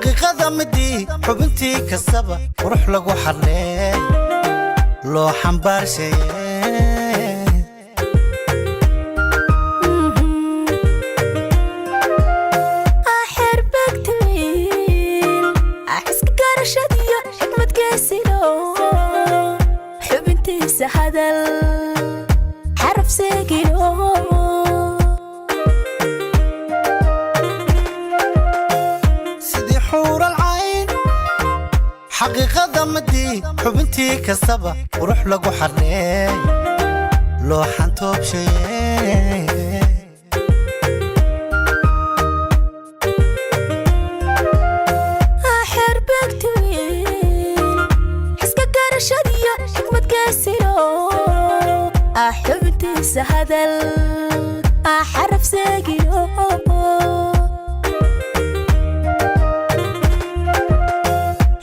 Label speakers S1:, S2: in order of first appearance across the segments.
S1: Xaqiiqada midii xubintii kastaba qurux lagu xarlee loo xambaarshaye.
S2: Xerbegtwiil xiska garashadiyo xikmadgeesino, xubintiisa hadal xaraf seegino.
S1: Sidii xuural cayn, xaqiiqada midii xubintii kastaba qurux lagu xarlee loo xantoobshaye.
S2: Xerbegtwiil xiska garashadiyo xikmadgeesino, xubintiisa hadal xaraf seegino.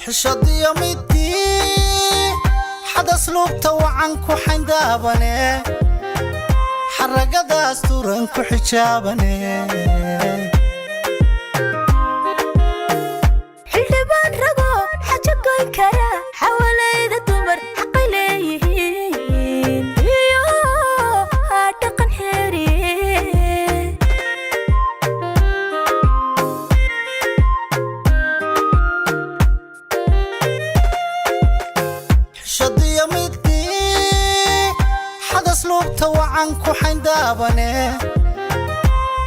S1: Xishadiyo midii xadas luubta wacan ku xayndaabane, xaragadaas turan ku xijaabane.
S2: Xildhibaan rago xajo goyn kara, xawalayda dumar xaqay leeyihiin iyo dhaqan xeeriye.
S1: Xishadiyo midii xadas luubta wacan ku xayndaabane,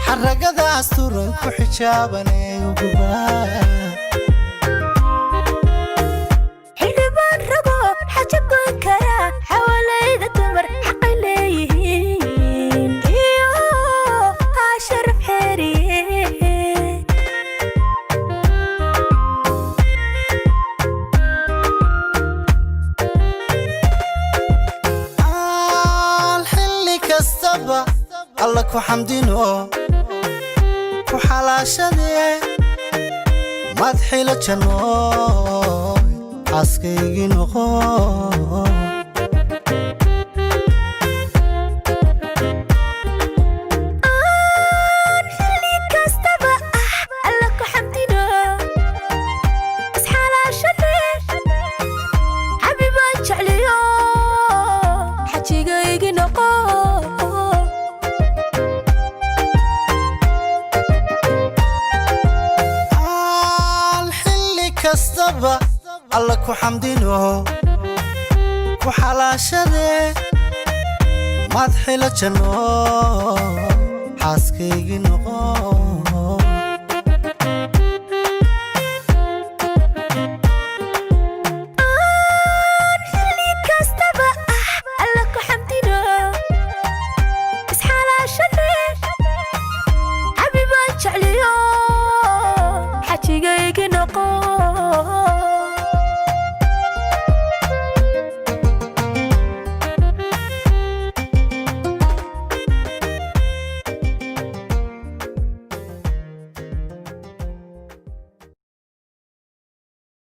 S1: xaragadaas turan ku xijaabane uguba.
S2: Xildhibaan rago xajo goyn kara, xawalayda dumar xaqay leeyihiin iyo sharaf xeeriye.
S1: Aan xilli kastaba Alla ku xamdino, ku xalaashadee maad xilo jannooy xaaskaygii noqo.
S2: Aan xilli kastaba Alla ku xamdino, isxalaashade xabibaan jecliyo, xajigaygi noqo.
S1: Aan xilli kastaba Alla ku xamdino, ku xalaashadee maad xilo jannooy xaaskaygii noqo.